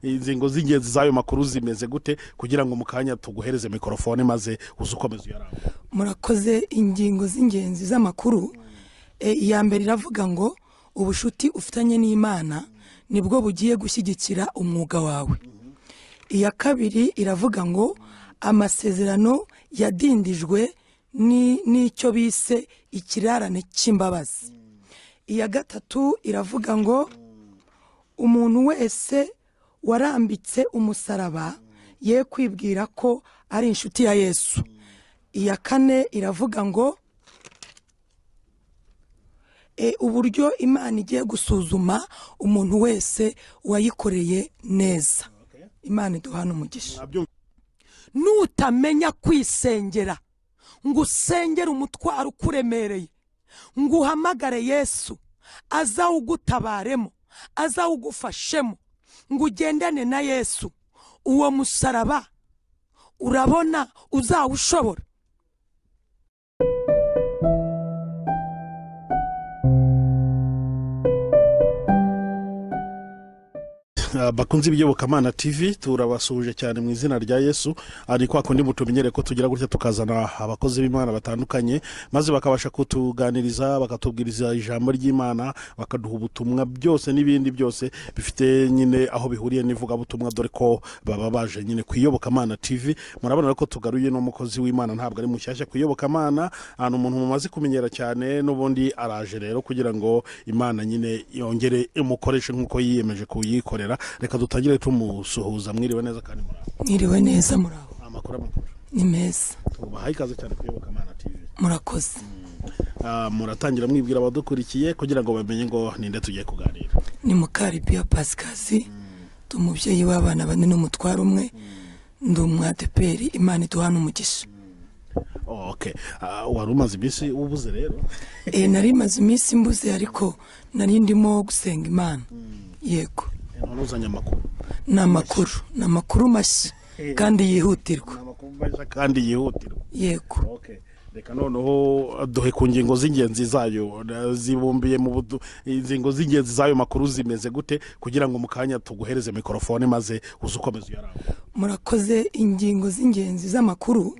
Ingingo z'ingenzi z'ayo makuru zimeze gute kugira ngo mu kanya tuguhereze mikorofone maze uze ukomeze uyarangure? Murakoze. Ingingo z'ingenzi z'amakuru, iya mbere iravuga ngo ubushuti ufitanye n'Imana nibwo bugiye gushyigikira umwuga wawe. Iya kabiri iravuga ngo amasezerano yadindijwe n'icyo bise ikirarane cy'imbabazi. Iya gatatu iravuga ngo umuntu wese warambitse umusaraba ye kwibwira ko ari inshuti ya Yesu. Iya kane iravuga ngo uburyo Imana igiye gusuzuma umuntu wese wayikoreye neza. Imana iduhana umugisha. Nutamenya kwisengera ngo usengere umutwaro ukuremereye, ngo uhamagare Yesu azawugutabaremo, azawugufashemo, ngo ugendane na Yesu, uwo musaraba urabona uzawushobora? Bakunze Iyobokamana TV, turabasuhuje cyane mu izina rya Yesu. Ari kwa kundi mutumenyere ko tugira gutya tukazana abakozi b'Imana batandukanye, maze bakabasha kutuganiriza, bakatubwiriza ijambo ry'Imana, bakaduha ubutumwa byose n'ibindi byose bifite nyine aho bihuriye n'ivugabutumwa, dore ko baba baje nyine ku Iyobokamana TV. Murabona ko tugaruye n'umukozi w'Imana, ntabwo ari mushyashya ku Iyobokamana, ahantu umuntu mumaze kumenyera cyane, n'ubundi araje rero kugira ngo Imana nyine yongere imukoreshe nk'uko yiyemeje kuyikorera. Reka dutangire tumusuhuza. Mwiriwe neza kandi muraho? Mwiriwe neza, muraho. Amakuru ni meza. Tubahaye ikaze cyane ku Iyobokamana TV. Murakoze. Muratangira mwibwira abadukurikiye kugira ngo bamenye ngo ninde tugiye kuganira. Ni Mukaribiya Pasikazi, ndi umubyeyi w'abana bane n'umutwaro umwe, ndi umwadeperi. Imana iduhana umugisha. Okay. Wari umaze iminsi ubuze rero? Nari maze iminsi mbuze, ariko nari ndimo gusenga Imana. Yego. Uzanye amakuru. Ni amakuru, ni amakuru mashya kandi yihutirwa. Kandi yihutirwa. Yego. Okay. Reka noneho duhe ku ngingo z'ingenzi zayo zibumbiye mu ingingo z'ingenzi z'ayo makuru zimeze gute kugira ngo mu kanya tuguhereze mikorofone maze uze ukomeze uyarangure? Murakoze. Ingingo z'ingenzi z'amakuru,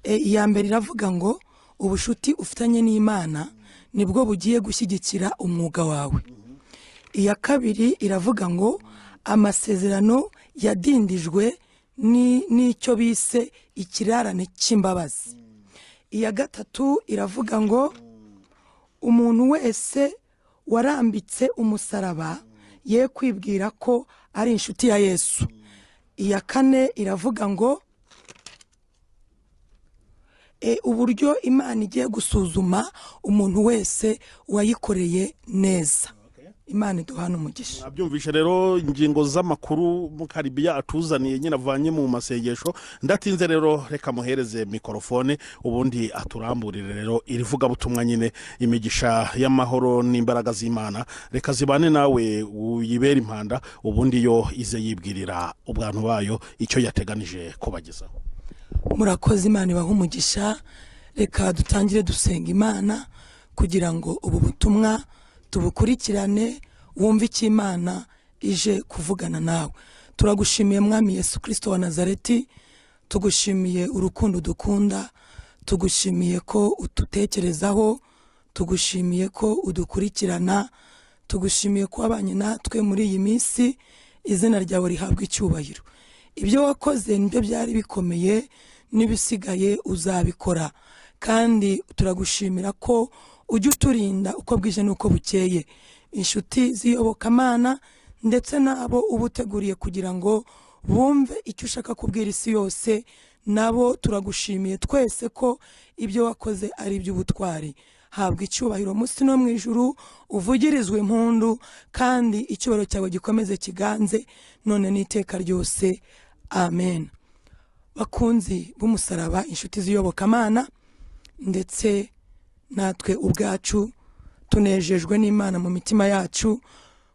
iya mbere iravuga ngo ubushuti ufitanye n'Imana nibwo bugiye gushyigikira umwuga wawe. Iya kabiri iravuga ngo amasezerano yadindijwe n'icyo bise ikirarane cy'imbabazi. Iya gatatu iravuga ngo umuntu wese warambitse umusaraba ye kwibwira ko ari inshuti ya Yesu. Iya kane iravuga ngo uburyo Imana igiye gusuzuma umuntu wese wayikoreye neza. Imana iduhana umugisha. Nabyumvishe rero ingingo z'amakuru Mukaribiya atuzaniye nyine avanye mu masengesho. Ndatinze rero, reka muhereze mikorofone ubundi aturamburire rero iri vugabutumwa nyine. Imigisha y'amahoro n'imbaraga z'Imana reka zibane nawe, uyibere impanda, ubundi yo ize yibwirira ubwantu bayo icyo yateganije kubagezaho. Murakoze, Imana ibahe umugisha. Reka dutangire dusenga Imana kugira ngo ubu butumwa tubukurikirane, wumve icyo Imana ije kuvugana nawe. Turagushimiye Mwami Yesu Kristo wa Nazareti, tugushimiye urukundo dukunda, tugushimiye ko ututekerezaho, tugushimiye ko udukurikirana, tugushimiye ko wabanye natwe muri iyi minsi. Izina ryawe rihabwa icyubahiro. Ibyo wakoze nibyo byari bikomeye, n'ibisigaye uzabikora, kandi turagushimira ko ujya uturinda uko bwije n'uko bukeye. Inshuti z'iyobokamana ndetse n'abo uba uteguriye kugira ngo bumve icyo ushaka kubwira isi yose, nabo turagushimiye twese ko ibyo wakoze ari iby'ubutwari. Habwa icyubahiro munsi no mu ijuru, uvugirizwe impundu, kandi icyubahiro cyawe gikomeze kiganze none n'iteka ryose. Amen. Bakunzi b'umusaraba, inshuti z'iyobokamana, ndetse natwe ubwacu tunejejwe n'Imana mu mitima yacu.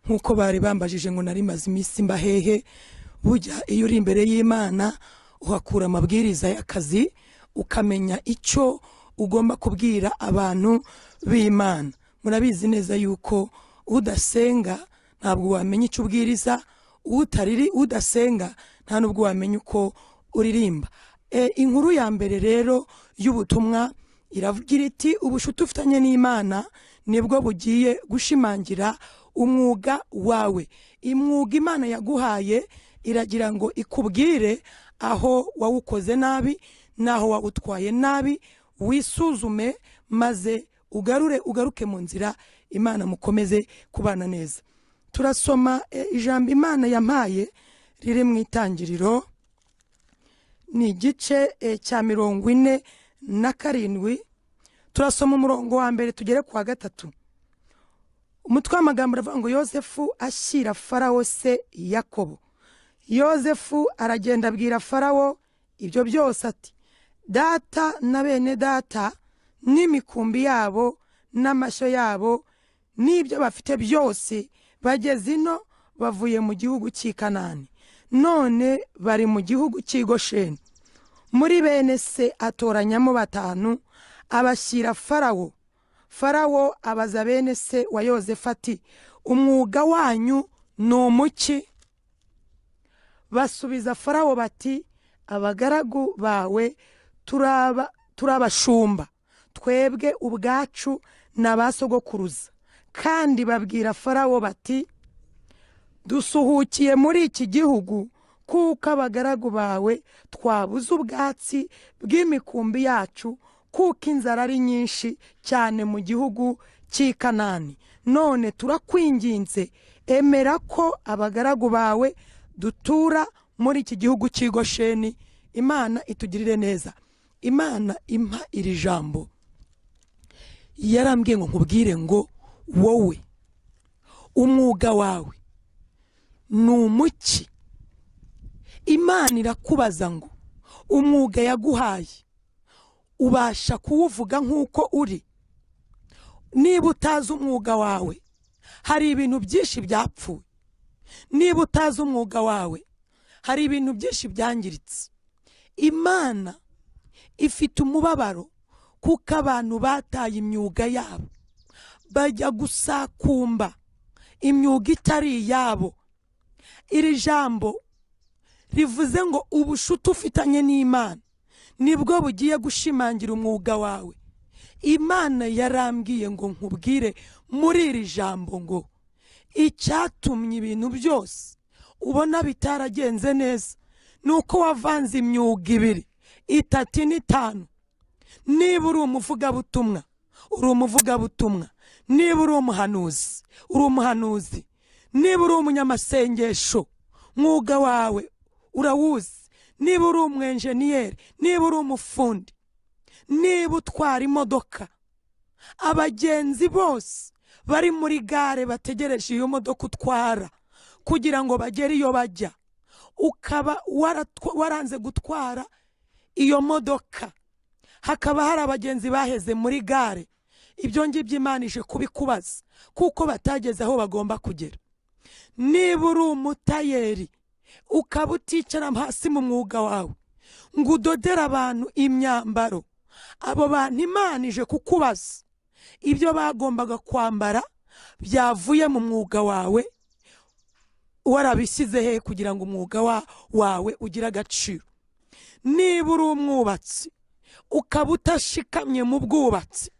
Nk'uko bari bambajije ngo nari maze iminsi mbahehe, burya iyo uri imbere y'Imana uhakura amabwiriza y'akazi, ukamenya icyo ugomba kubwira abantu b'Imana. Murabizi neza yuko udasenga ntabwo wamenya icyo ubwiriza, Utariri udasenga nta nubwo wamenya uko uririmba. Inkuru ya mbere rero y'ubutumwa iravugira iti: ubushuti ufitanye n'Imana nibwo bugiye gushimangira umwuga wawe. Imwuga Imana yaguhaye iragira ngo ikubwire aho wawukoze nabi n'aho wawutwaye nabi, wisuzume maze ugaruke mu nzira Imana, mukomeze kubana neza. Turasoma ijambo Imana yampaye riri mu Itangiriro, ni igice cya 47. Turasoma umurongo wa 1 tugere ku wa 3. Umutwe w'amagambo uravuga ngo: Yosefu ashyira Farawo se Yakobo. Yosefu aragenda abwira Farawo ibyo byose, ati: data na bene data n'imikumbi yabo n'amashyo yabo n'ibyo bafite byose bageze ino, bavuye mu gihugu cy'i Kanani, none bari mu gihugu cy'i Gosheni. Muri bene se atoranyamo 5 abashyira Farawo. Farawo abaza bene se wa Yosefu ati: umwuga wanyu ni umuki? Basubiza Farawo bati: abagaragu bawe turabashumba, twebwe ubwacu n'abasogokuruza. Kandi babwira Farawo bati: dusuhukiye muri iki gihugu, kuko abagaragu bawe twabuze ubwatsi bw'imikumbi yacu, kuko inzara ari nyinshi cyane mu gihugu cy'i Kanani. None turakwinginze, emera ko abagaragu bawe dutura muri iki gihugu cy'i Gosheni. Imana itugirire neza. Imana impa iri jambo yarambwiye ngo nkubwire ngo wowe umwuga wawe ni umuki. Imana irakubaza ngo umwuga yaguhaye ubasha kuwuvuga nk'uko uri? Niba utazi umwuga wawe hari ibintu byinshi byapfuye. Niba utazi umwuga wawe hari ibintu byinshi byangiritse. Imana ifite umubabaro kuko abantu bataye imyuga yabo, bajya gusakumba imyuga itari iyabo. Iri jambo rivuze ngo ubushuti ufitanye n'Imana nibwo bugiye gushimangira umwuga wawe. Imana yarambwiye ngo nkubwire muri iri jambo ngo icyatumye ibintu byose ubona bitaragenze neza nuko wavanze imyuga 2, 3, 5. Niba uri umuvugabutumwa uri umuvugabutumwa, niba uri umuhanuzi uri umuhanuzi, niba uri umunyamasengesho mwuga wawe urawuzi, niba uri umwenjeniyeri, niba uri umufundi, niba utwara imodoka, abagenzi bose bari muri gare bategereje iyo modoka utwara kugira ngo bagere iyo bajya, ukaba waranze gutwara iyo modoka, hakaba hari abagenzi baheze muri gare, ibyo ngibyo Imana ije kubikubaza kuko batageze aho bagomba kugera. Niba uri umutayeri ukaba uticara hasi mu mwuga wawe ngo udodere abantu imyambaro, abo bantu Imana ije kukubaza ibyo bagombaga kwambara byavuye mu mwuga wawe warabishyize he kugira ngo umwuga wawe ugire agaciro. Niba uri umwubatsi ukaba utashikamye mu bwubatsi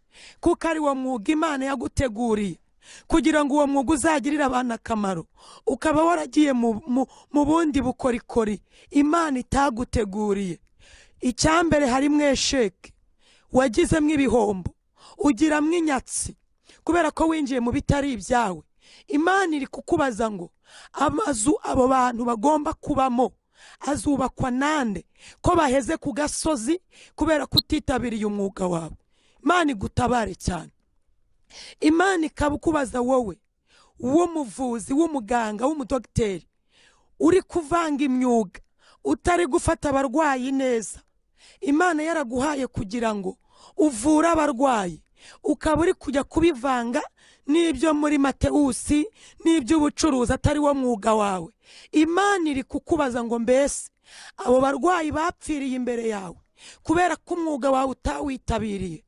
kuko ari wo mwuga Imana yaguteguriye kugira ngo uwo mwuga uzagirire abantu akamaro, ukaba waragiye mu bundi bukorikori Imana itaguteguriye, icyambere harimo esheke, wagizemo ibihombo, ugiramo inyatsi kubera ko winjiye mu bitari ibyawe. Imana iri kukubaza ngo amazu abo bantu bagomba kubamo azubakwa nande ko baheze ku gasozi kubera kutitabiriye umwuga wawe? Imana igutabare cyane. Imana ikabukubaza wowe w'umuvuzi, w'umuganga, w'umudogiteri uri kuvanga imyuga, utari gufata abarwayi neza. Imana yaraguhaye kugira ngo uvure abarwayi, ukaba uri kujya kubivanga n'ibyo muri Matewusi n'iby'ubucuruzi atari wo mwuga wawe. Imana iri kukubaza ngo mbese abo barwayi bapfiriye imbere yawe kubera ko umwuga wawe utawitabiriye,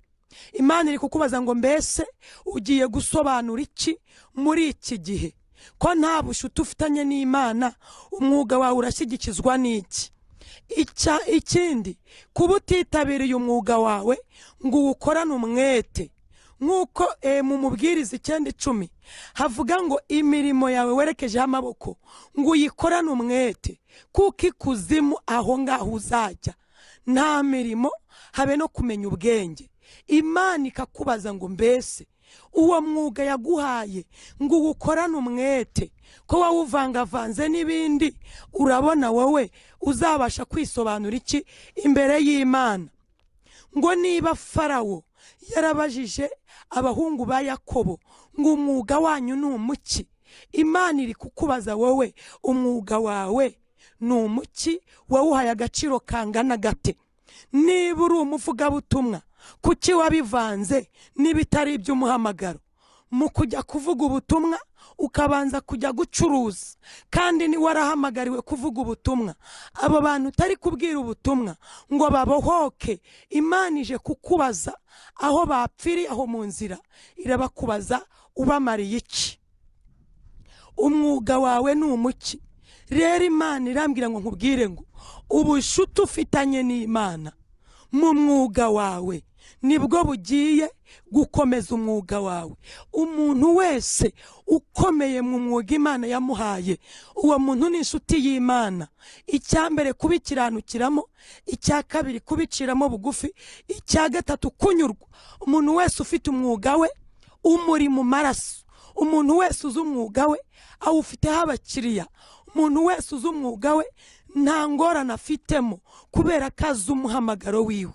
Imana iri kukubaza ngo mbese ugiye gusobanura iki muri iki gihe? Ko nta bushuti ufitanye n'Imana, umwuga wawe urashyigikizwa n'iki? Ikindi, kuba utitabiriye umwuga wawe ngo uwukorane umwete, nk'uko mu Mubwiriza 9:10 havuga ngo imirimo yawe werekejeho amaboko ngo uyikorane umwete, kuko ikuzimu aho ngaho uzajya nta mirimo habe no kumenya ubwenge. Imana ikakubaza ngo mbese uwo mwuga yaguhaye ngo uwukorane umwete, ko wawuvangavanze n'ibindi, urabona wowe uzabasha kwisobanura iki imbere y'Imana? Ngo niba Farawo yarabajije abahungu ba Yakobo ngo umwuga wanyu ni umuki, Imana iri kukubaza wowe umwuga wawe ni umuki, wawuhaye agaciro kangana gate? Niba uri umuvugabutumwa, kuki wabivanze n'ibitari iby'umuhamagaro? Mu kujya kuvuga ubutumwa ukabanza kujya gucuruza, kandi ni warahamagariwe kuvuga ubutumwa. Abo bantu utari kubwira ubutumwa ngo babohoke, Imana ije kukubaza aho bapfiriye aho mu nzira, irabakubaza ubamariye iki? Umwuga wawe ni umuki? Rero Imana irambwira ngo nkubwire ngo ubushuti ufitanye n'Imana mu mwuga wawe nibwo bugiye gukomeza umwuga wawe. Umuntu wese ukomeye mu mwuga Imana yamuhaye, uwo muntu ni inshuti y'Imana. Icya mbere kubikiranukiramo, icya kabiri kubiciramo bugufi, icya gatatu kunyurwa. Umuntu wese ufite umwuga we umuri mu maraso, umuntu wese uzi umwuga we awufiteho abakiriya, umuntu wese uzi umwuga we nta ngorane afitemo kubera ko azi umuhamagaro wiwe.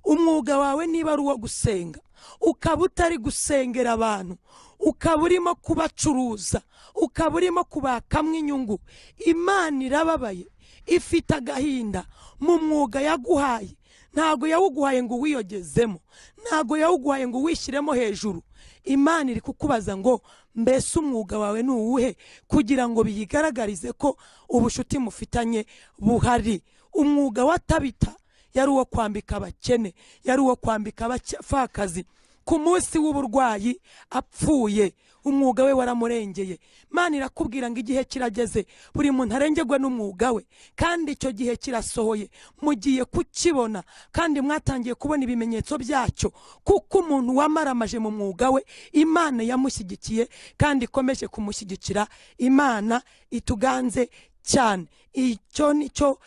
Umwuga wawe niba ari uwo gusenga, ukaba utari gusengera abantu, ukaba urimo kubacuruza, ukaba urimo kubakamwo inyungu, Imana irababaye, ifite agahinda mu mwuga yaguhaye. Ntago yawuguhaye ngo uwiyogezemo, ntago yawuguhaye ngo uwishyiremo hejuru. Imana iri kukubaza ngo mbese umwuga wawe ni uwuhe, kugira ngo biyigaragarize ko ubushuti mufitanye buhari. Umwuga wa Tabita yari uwo kwambika abakene, yari uwo kwambika abapfakazi. Ku munsi w'uburwayi apfuye, umwuga we waramurengeye. Imana irakubwira ngo igihe kirageze buri muntu arengerwe n'umwuga we, kandi icyo gihe kirasohoye, mugiye kukibona, kandi mwatangiye kubona ibimenyetso byacyo, kuko umuntu wamaramaje mu mwuga we Imana yamushyigikiye kandi ikomeje kumushyigikira. Imana ituganze cyane. Icyo nicyo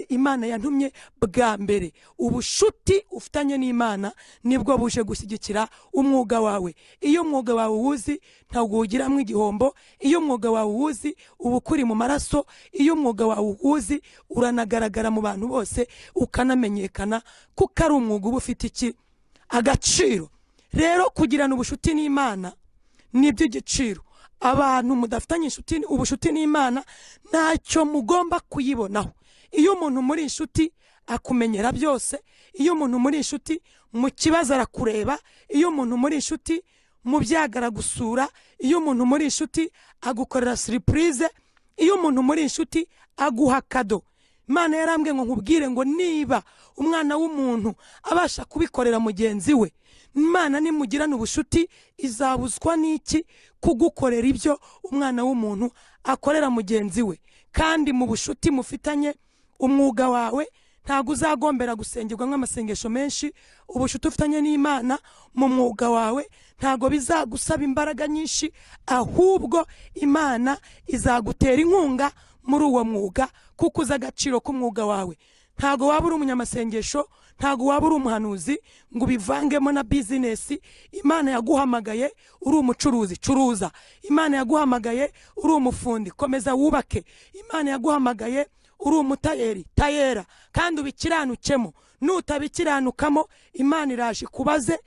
Imana yantumye bwa mbere. Ubushuti ufitanye n'Imana nibwo buje gushyigikira umwuga wawe. Iyo umwuga wawe uwuzi ntabwo uwugiramo igihombo, iyo umwuga wawe uwuzi uba ukuri mu maraso, iyo umwuga wawe uwuzi uranagaragara mu bantu bose ukanamenyekana, kuko ari umwuga uba ufite iki? Agaciro. Rero kugirana ubushuti n'Imana ni iby'igiciro. Abantu mudafitanye ubushuti n'Imana ntacyo mugomba kuyibonaho. Iyo umuntu muri inshuti akumenyera byose, iyo umuntu muri inshuti mu kibazo arakureba, iyo umuntu muri inshuti mu byago aragusura, iyo umuntu muri inshuti agukorera surprise, iyo umuntu muri inshuti aguha kado. Imana yarambwiye ngo nkubwire ngo niba umwana w'umuntu abasha kubikorera mugenzi we, Imana nimugirana ubushuti izabuzwa n'iki kugukorera ibyo umwana w'umuntu akorera mugenzi we? Kandi mu bushuti mufitanye umwuga wawe ntabwo uzagombera gusengerwa nk'amasengesho menshi. Ubushuti ufitanye n'Imana mu mwuga wawe ntabwo bizagusaba imbaraga nyinshi, ahubwo Imana izagutera inkunga muri uwo mwuga, kuko uzi agaciro k'umwuga wawe. Ntabwo waba uri umunyamasengesho, ntabwo waba uri umuhanuzi ngo ubivangemo na bizinesi. Imana yaguhamagaye uri umucuruzi, curuza. Imana yaguhamagaye uri umufundi, komeza wubake. Imana yaguhamagaye uri umutayeri, tayera, kandi ubikiranukemo. Nutabikiranukamo Imana iraje kubaze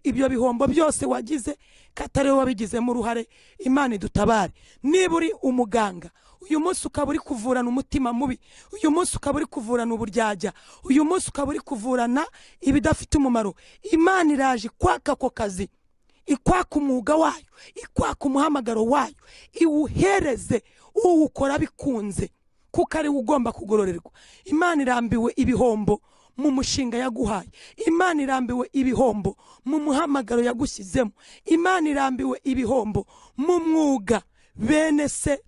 ibyo bihombo byose wagize katari wabigizemo uruhare. Imana idutabare. Niba uri umuganga uyu munsi ukaba uri kuvurana umutima mubi, uyu munsi ukaba uri kuvurana uburyarya, uyu munsi ukaba uri kuvurana ibidafite umumaro, Imana iraje kwaka ako kazi, ikwaka umwuga wayo, ikwaka umuhamagaro wayo, iwuhereze uwukora bikunze, kuko ari ugomba kugororerwa. Imana irambiwe ibihombo mu mushinga yaguhaye, Imana irambiwe ibihombo mu muhamagaro yagushyizemo, Imana irambiwe ibihombo mu mwuga. Bene se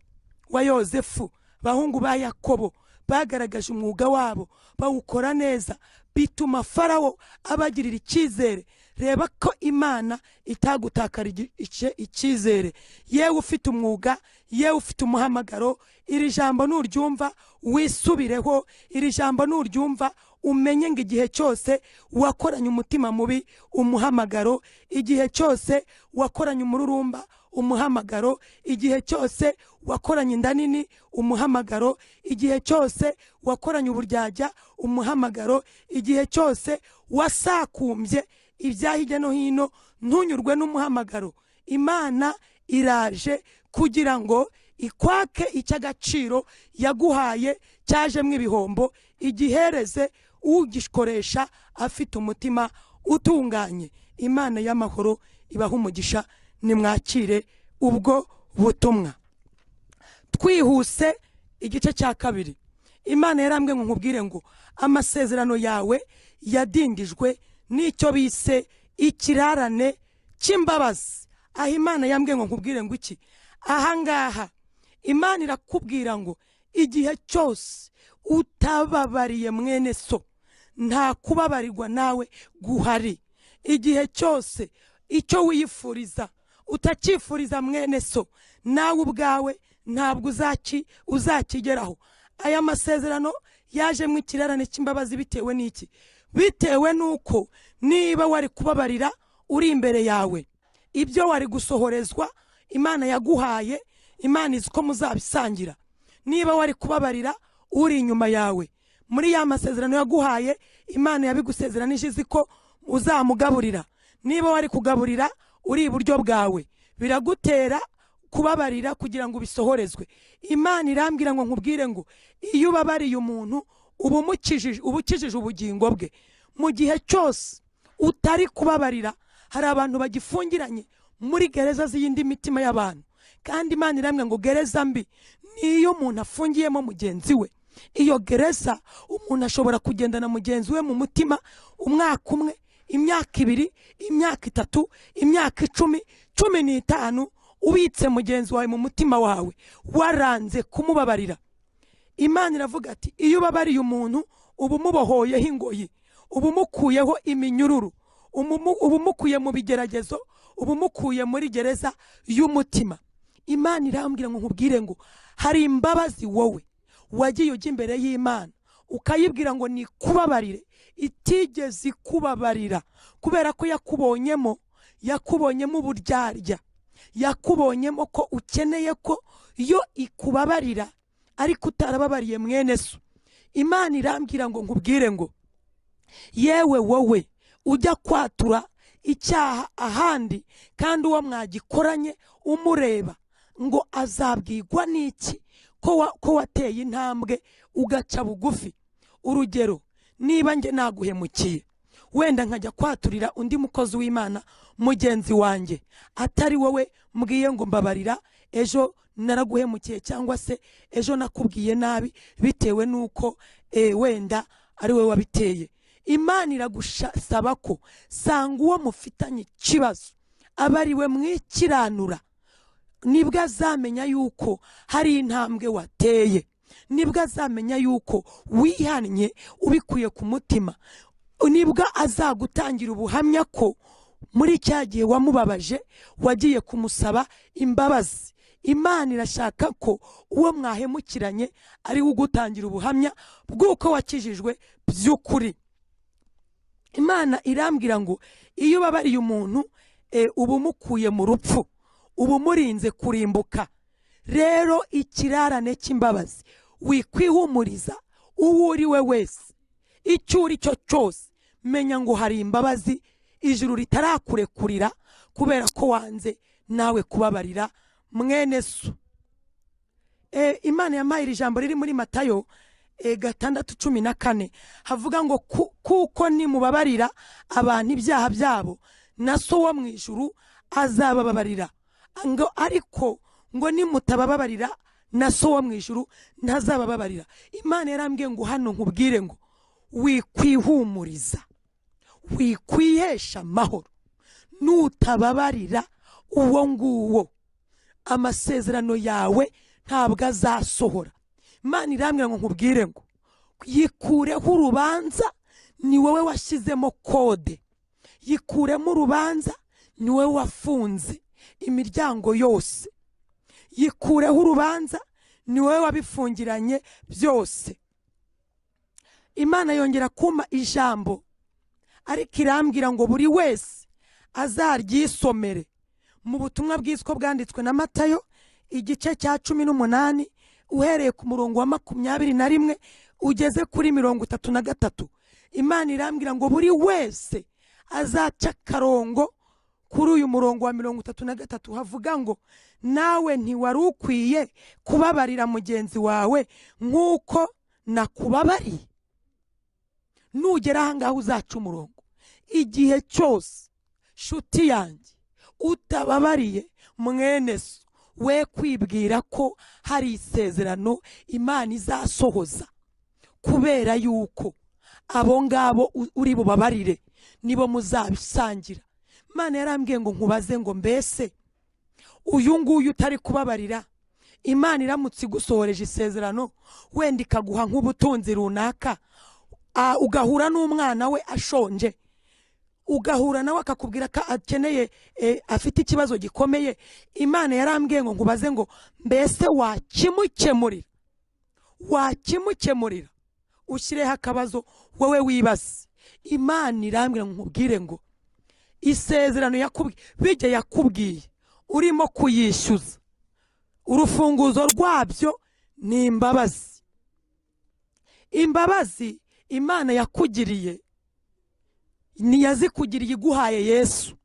wa Yozefu, bahungu ba Yakobo, bagaragaje umwuga wabo bawukora neza, bituma Farawo abagirira icyizere. Reba ko Imana itagutakarije icyizere. Yewe ufite umwuga, yewe ufite umuhamagaro, iri jambo nuryumva wisubireho, iri jambo nuryumva umenye ngo igihe cyose wakoranye umutima mubi umuhamagaro, igihe cyose wakoranye umururumba umuhamagaro, igihe cyose wakoranye inda nini umuhamagaro, igihe cyose wakoranye uburyarya umuhamagaro, igihe cyose wasakumbye ibya hirya no hino ntunyurwe n'umuhamagaro, Imana iraje kugira ngo ikwake icy'agaciro yaguhaye cyajemo ibihombo, igihereze ugikoresha afite umutima utunganye. Imana y'amahoro ibaha umugisha, nimwakire ubwo butumwa. Twihuse igice cya kabiri. Imana yarambwiye ngo nkubwire ngo amasezerano yawe yadindijwe n'icyo bise ikirarane cy'imbabazi. Aho Imana yambwiye ngo nkubwire ngo iki? Ahangaha Imana irakubwira ngo igihe cyose utababariye mwene so, nta kubabarirwa nawe guhari. Igihe cyose icyo wiyifuriza utakifuriza mwene so, nawe ubwawe ntabwo uzakigeraho. Aya masezerano yajemo ikirarane cy'imbabazi bitewe n'iki? Bitewe n'uko niba wari kubabarira uri imbere yawe, ibyo wari gusohorezwa Imana yaguhaye, Imana izi ko muzabisangira. Niba wari kubabarira uri inyuma yawe, muri ya masezerano yaguhaye Imana yabigusezeranije izi ko uzamugaburira. Niba wari kugaburira uri iburyo bwawe, biragutera kubabarira kugira ngo ubisohorezwe. Imana irambwira ngo nkubwire ngo iyo ubabariye umuntu uba ukijije ubugingo bwe. Mu gihe cyose utari kubabarira, hari abantu bagifungiranye muri gereza z'iyindi mitima y'abantu. Kandi Imana irambwira ngo gereza mbi niyo umuntu afungiyemo mugenzi we. Iyo gereza umuntu ashobora kugendana mugenzi we mu mutima umwaka umwe, imyaka 2, imyaka 3, imyaka 10, 15, ubitse mugenzi wawe mu mutima wawe waranze kumubabarira. Imana iravuga ati iyo ubabariye umuntu uba umubohoyeho ingoyi, uba umukuyeho iminyururu, uba umukuye mu bigeragezo, uba umukuye muri gereza y'umutima. Imana irambwira ngo nkubwire ngo hari imbabazi wowe wagiye ujya imbere y'Imana ukayibwira ngo nikubabarire, itigeze ikubabarira kubera ko yakubonyemo uburyarya, yakubonyemo ko ukeneye ko yo ikubabarira ariko utarababariye mwene so. Imana irambwira ngo nkubwire ngo yewe wowe ujya kwatura icyaha ahandi kandi uwo mwagikoranye umureba, ngo azabwirwa n'iki ko wateye intambwe ugaca bugufi? Urugero, niba nge naguhemukiye wenda nkajya kwaturira undi mukozi w'Imana mugenzi wanjye atari wowe mbwiye ngo mbabarira, ejo naraguhemukiye cyangwa se ejo nakubwiye nabi bitewe nuko wenda ari wowe wabiteye. Imana iragusaba ko sanga uwo mufitanye ikibazo aba ari we mwikiranura, nibwo azamenya yuko hari intambwe wateye, nibwo azamenya yuko wihannye ubikuye ku mutima, nibwo azagutangira ubuhamya ko muri cya gihe wamubabaje wagiye kumusaba imbabazi. Imana irashaka ko uwo mwahemukiranye ari we ugutangira ubuhamya bw'uko wakijijwe by'ukuri. Imana irambwira ngo iyo ubabariye umuntu uba umukuye mu rupfu, uba umurinze kurimbuka. Rero ikirarane cy'imbabazi wikwihumuriza uwo uri we wese, icyo uri cyo cyose, menya ngo hari imbabazi ijuru ritarakurekurira kubera ko wanze nawe kubabarira mwene so. Imana yampaye iri jambo riri muri Matayo 6:14 havuga ngo kuko nimubabarira abantu ibyaha byabo na so wo mu ijuru azabababarira, ngo ariko ngo nimutababarira na so wo mu ijuru ntazabababarira. Imana yarambwiye ngo hano nkubwire ngo wikwihumuriza, wikwihesha amahoro nutababarira uwo nguwo. Amasezerano yawe ntabwo azasohora. Imana irambwira ngo nkubwire ngo yikureho urubanza, ni wowe washyizemo kode. Yikuremo urubanza, ni wowe wafunze imiryango yose. Yikureho urubanza, ni wowe wabifungiranye byose. Imana yongera kumpa ijambo, ariko irambwira ngo buri wese azaryisomere mu butumwa bwiswe bwanditswe na Matayo igice cya 18 uhereye ku murongo wa 21 ugeze kuri 33. Imana irambwira ngo buri wese azaca akarongo kuri uyu murongo wa 33 havuga ngo nawe ntiwari ukwiye kubabarira mugenzi wawe nk'uko nakubabariye. Nugera aha ngaha uzaca umurongo. Igihe cyose shuti yanjye utababariye mwene so, we kwibwira ko hari isezerano Imana izasohoza, kubera yuko abo ngabo uri bubabarire nibo muzabisangira. Imana yarambwiye ngo nkubaze ngo mbese uyu nguyu utari kubabarira, Imana iramutse igusohoreje isezerano wenda ikaguha nk'ubutunzi runaka, ugahura n'umwana we ashonje, ugahura nawe akakubwira ko akeneye, afite ikibazo gikomeye, Imana yarambwiye ngo nkubaze ngo mbese wakimukemurira? Wakimukemurira? Ushyireho akabazo wowe wibaze. Imana irambwira ngo nkubwire ngo isezerano yakubwiye, bijya yakubwiye urimo kuyishyuza, urufunguzo rwabyo ni imbabazi. Imbabazi Imana yakugiriye ntiyazikugiriye iguhaye Yesu.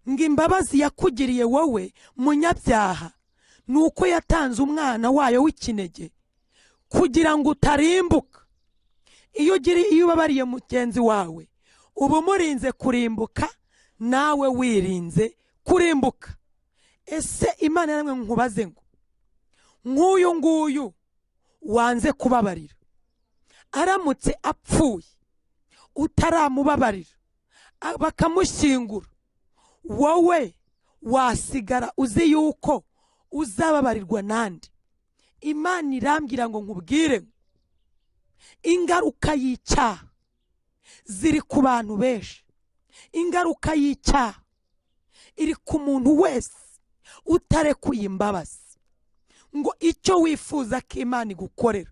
Ngo imbabazi yakugiriye wowe munyabyaha ni uko yatanze umwana wayo w'ikinege kugira ngo utarimbuka. Iyo ubabariye mugenzi wawe uba umurinze kurimbuka, nawe wirinze kurimbuka. Ese Imana yaramwe nkubaze ngo nk'uyu nguyu wanze kubabarira aramutse apfuye utaramubabarira bakamushyingura, wowe wasigara uzi yuko uzababarirwa nande? Imana irambwira ngo nkubwire ingaruka y'icyaha ziri ku bantu benshi. Ingaruka y'icyaha iri ku muntu wese utarekuye imbabazi. Ngo icyo wifuza ko Imana igukorera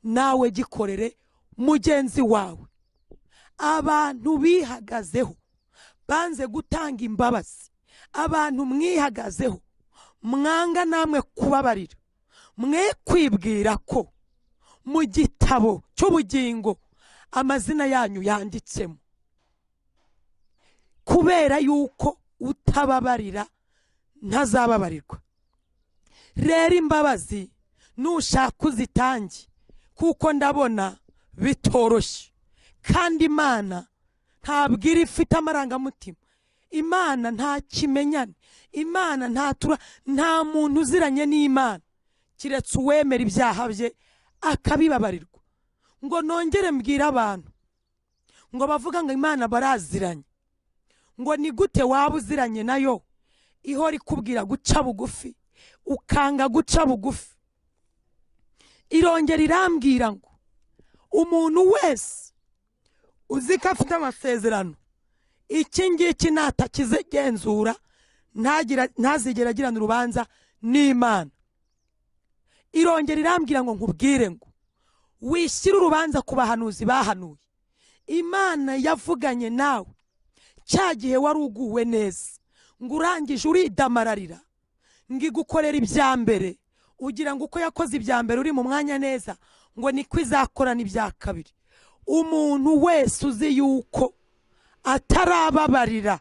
nawe gikorere mugenzi wawe. Abantu bihagazeho banze gutanga imbabazi, abantu mwihagazeho mwanga namwe kubabarira, mwe kwibwira ko mu gitabo cy'ubugingo amazina yanyu yanditsemo. Kubera yuko utababarira ntazababarirwa. Rero imbabazi nushaka uzitange, kuko ndabona bitoroshye. Kandi Imana ntabwo iri ifite amarangamutima, Imana nta kimenyane, Imana nta nta muntu uziranye n'Imana kiretse uwemera ibyaha bye akabibabarirwa. Ngo nongere mbwira abantu ngo bavuga ngo Imana baraziranye, ngo ni gute waba uziranye nayo ihora ikubwira guca bugufi ukanga guca bugufi? Irongera irambwira ngo umuntu wese uzi ko afite amasezerano, iki ngiki natakizegenzura ntazigera agirana urubanza n'Imana. Irongera irambwira ngo nkubwire ngo wishyire urubanza ku bahanuzi bahanuye. Imana yavuganye nawe cya gihe wari uguwe neza, ngo urangije uridamararira, ngo igukorera ibya mbere, ugira ngo uko yakoze ibya mbere uri mu mwanya neza ngo niko izakorana ibya kabiri. Umuntu wese uzi yuko atarababarira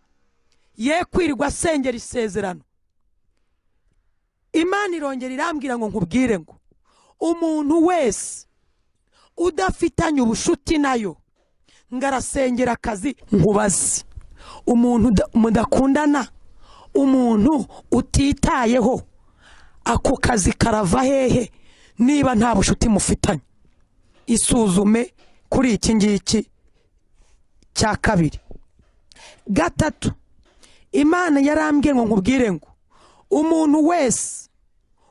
ye kwirirwa asengera isezerano. Imana irongera irambwira ngo nkubwire ngo umuntu wese udafitanye ubushuti nayo ngo arasengera akazi, nkubaze umuntu mudakundana, umuntu utitayeho, ako kazi karava hehe niba nta bushuti mufitanye? Isuzume kuri iki ngiki cya kabiri. Gatatu, Imana yarambwiye ngo nkubwire ngo Umuntu wese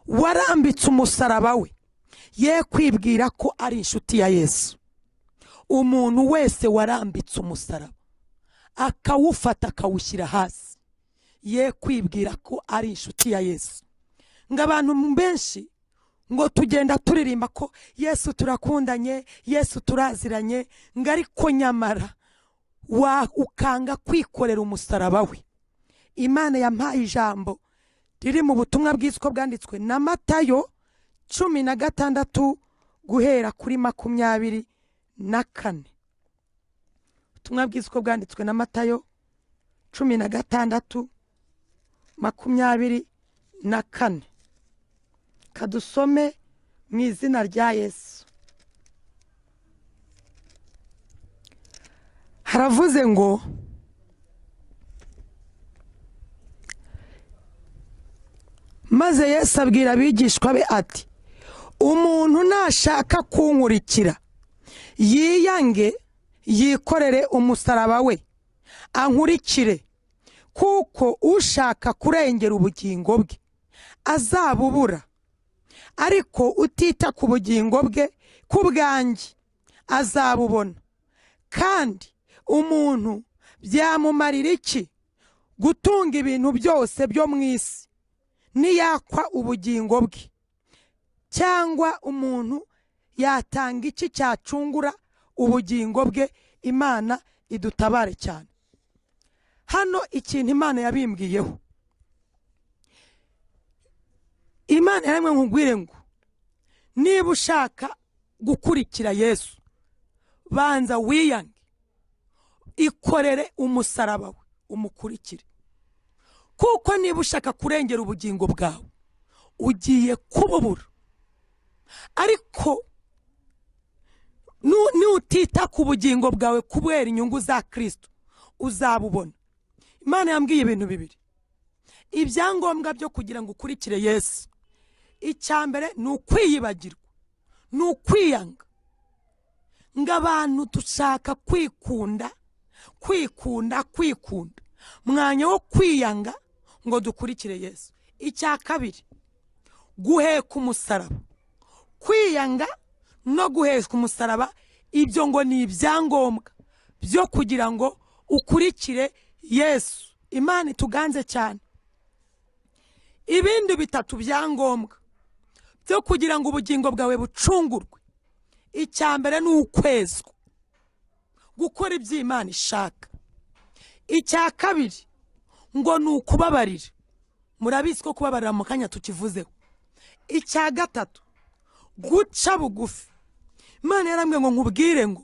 warambitse umusaraba we ye kwibwira ko ari inshuti ya Yesu. Umuntu wese warambitse umusaraba akawufata akawushyira hasi ye kwibwira ko ari inshuti ya Yesu. Ngo abantu benshi ngo tugenda turirimba ko Yesu turakundanye, Yesu turaziranye, ngo ariko nyamara ukanga kwikorera umusaraba we. Imana yampaye ijambo riri mu butumwa bwiza uko bwanditswe na Matayo 16 guhera kuri 24. Ubutumwa bwiza uko bwanditswe na Matayo 16 24. Kadusome mu izina rya Yesu. Haravuze ngo maze Yesu abwira abigishwa be ati, umuntu nashaka kunkurikira yiyange yikorere umusaraba we ankurikire, kuko ushaka kurengera ubugingo bwe azabubura, ariko utita ku bugingo bwe ku bwanjye azabubona. Kandi umuntu byamumarira iki gutunga ibintu byose byo mu isi niyakwa ubugingo bwe? Cyangwa umuntu yatanga iki cyacungura ubugingo bwe? Imana idutabare cyane. Hano ikintu Imana yabimbwiyeho, Imana yaramwe nkubwire ngo niba ushaka gukurikira Yesu banza wiyange, ikorere umusaraba we umukurikire, kuko niba ushaka kurengera ubugingo bwawe ugiye kububura. Ariko nutita ku bugingo bwawe kubera inyungu za Kristo uzabubona. Imana yambwiye ibintu bibiri, ibyangombwa byo kugira ngo ukurikire Yesu. Icya mbere ni ukwiyibagirwa, ni ukwiyanga. Ngo abantu dushaka kwikunda, kwikunda, kwikunda, mwanya wo kwiyanga ngo dukurikire Yesu. Icya kabiri, guheka umusaraba. Kwiyanga no guheka umusaraba, ibyo ngo ni ibyangombwa byo kugira ngo ukurikire Yesu. Imana ituganze cyane. Ibindi bitatu byangombwa byo kugira ngo ubugingo bwawe bucungurwe, icya mbere ni ukwezwa, gukora ibyo Imana ishaka. Icya kabiri ngo ni ukubabarira, murabizi ko kubabarira mu kanya tukivuzeho. Icya gatatu, guca bugufi. Imana yarambwiye ngo nkubwire ngo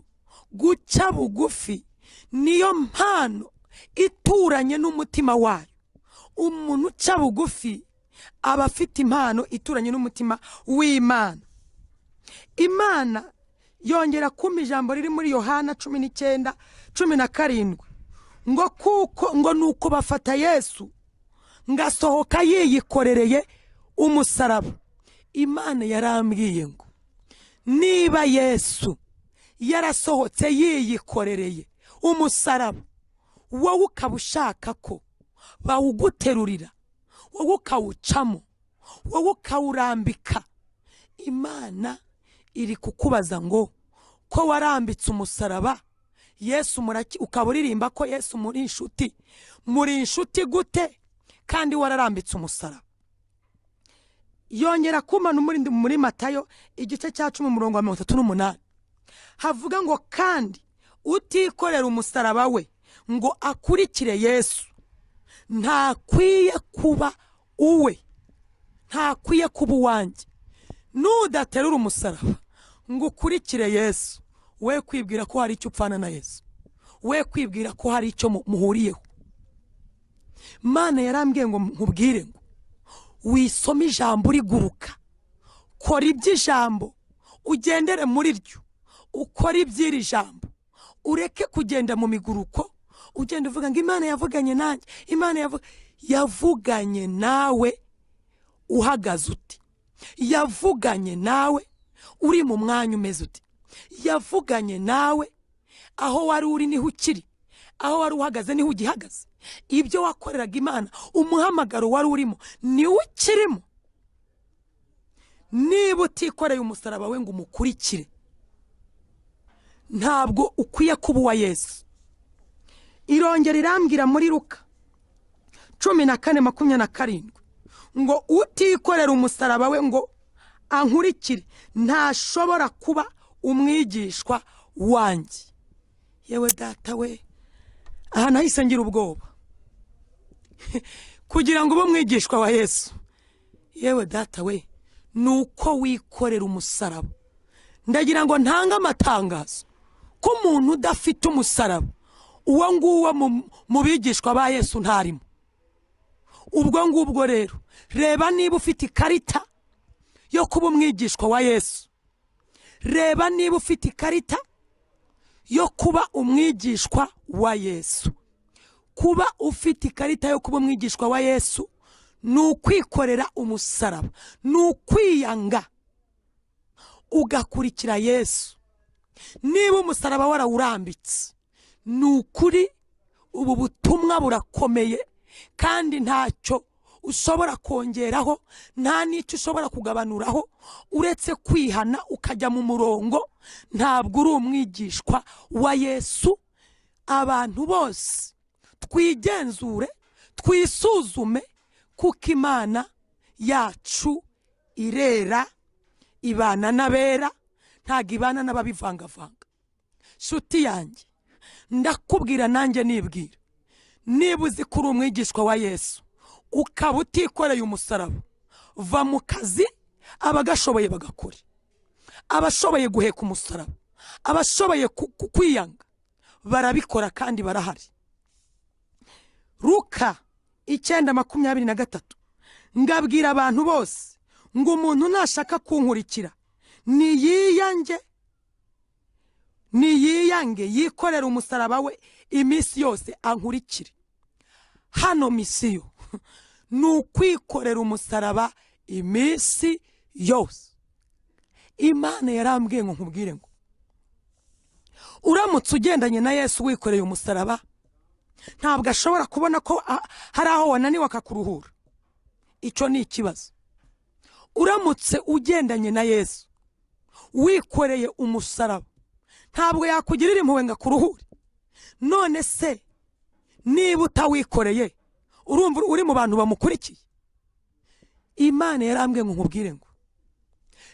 guca bugufi niyo mpano ituranye n'umutima wayo. Umuntu uca bugufi aba afite impano ituranye n'umutima w'Imana. Imana yongera kumpa ijambo riri muri Yohana 19:17 ngo kuko ngo nuko bafata Yesu ngasohoka yiyikorereye umusaraba. Imana yarambwiye ngo niba Yesu yarasohotse yiyikorereye umusaraba, wowe ukaba ushaka ko bawuguterurira, wowe ukawucamo, wowe ukawurambika, Imana iri kukubaza ngo ko warambitse umusaraba Yesu ukaba uririmba ko Yesu muri inshuti, muri inshuti gute kandi wararambitse umusaraba? Yongera kumana umurindi muri Matayo igice cya 10 umurongo wa 38 havuga ngo kandi utikorera umusaraba we ngo akurikire Yesu ntakwiye kuba uwe, ntakwiye kuba uwanjye. Nudaterura umusaraba ngo ukurikire Yesu, we kwibwira ko hari icyo upfana na Yesu, we kwibwira ko hari icyo muhuriyeho. Mana yarambwiye ngo nkubwire ngo wisome ijambo uriguruka, kora iby'ijambo ugendere muri ryo, ukora iby'iri jambo, ureke kugenda mu miguruko ugenda uvuga ngo Imana yavuganye nanjye. Imana yavuganye nawe uhagaze uti, yavuganye nawe uri mu mwanya umeze uti, yavuganye nawe aho wari uri niho ukiri, Aho wari uhagaze niho ugihagaze. Ibyo wakoreraga Imana, umuhamagaro wari urimo niwo ukirimo. Niba utikoreye umusaraba we ngo umukurikire, ntabwo ukwiye kuba uwa Yesu. Irongera irambwira muri Luka 14:27 ngo utikorera umusaraba we ngo ankurikire ntashobora kuba umwigishwa wanjye. Yewe data we, aha nahise ngira ubwoba. Kugira ngo ube umwigishwa wa Yesu, yewe data we, ni uko wikorera umusaraba. Ndagira ngo ntange amatangazo ko umuntu udafite umusaraba, uwo nguwo mu bigishwa ba Yesu ntarimo. Ubwo ngubwo rero, reba niba ufite ikarita yo kuba umwigishwa wa Yesu. Reba niba ufite ikarita yo kuba umwigishwa wa Yesu. Kuba ufite ikarita yo kuba umwigishwa wa Yesu ni ukwikorera umusaraba, ni ukwiyanga ugakurikira Yesu. Niba umusaraba warawurambitse, ni ukuri ubu butumwa burakomeye, kandi ntacyo ushobora kongeraho, nta n'icyo ushobora kugabanuraho, uretse kwihana ukajya mu murongo. Ntabwo uri umwigishwa wa Yesu. Abantu bose twigenzure, twisuzume, kuko Imana yacu irera, ibana n'abera, ntabwo ibana n'ababivangavanga. Nshuti yanjye, ndakubwira nanjye nibwira, niba uzi ko uri umwigishwa wa Yesu ukaba utikoreye umusaraba, va mu kazi abagashoboye bagakora, abashoboye guheka umusaraba, abashoboye kwiyanga barabikora kandi barahari. Luka 9:23 ngabwira abantu bose ngo umuntu nashaka kunkurikira niyiyange yikorera umusaraba we iminsi yose ankurikire. Hano misiyo ni ukwikorera umusaraba iminsi yose. Imana yarambwiye ngo nkubwire ngo uramutse ugendanye na Yesu wikoreye umusaraba, ntabwo ashobora kubona ko hari aho wananiwe akakuruhura. Icyo ni ikibazo. Uramutse ugendanye na Yesu wikoreye umusaraba, ntabwo yakugirira impuhwe ngo akuruhure. None se niba utawikoreye, urumva uri mu bantu bamukurikiye? Imana yarambwiye ngo nkubwire ngo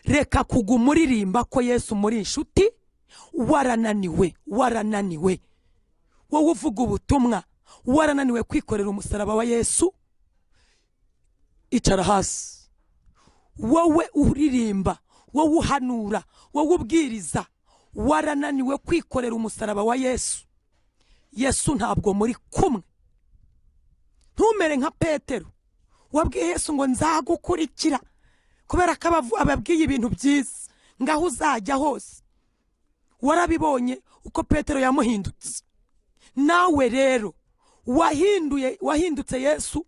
reka kuguma uririmba ko Yesu muri inshuti, warananiwe, warananiwe. Wowe uvuga ubutumwa warananiwe kwikorera umusaraba wa Yesu, icara hasi. Wowe uririmba, wowe uhanura, wowe ubwiriza, warananiwe kwikorera umusaraba wa Yesu. Yesu ntabwo muri kumwe. Ntumere nka Petero wabwiye Yesu ngo nzagukurikira, kubera ko ababwiye ibintu byiza, ngaho uzajya hose. Warabibonye uko Petero yamuhindutse. Nawe rero wahindutse Yesu,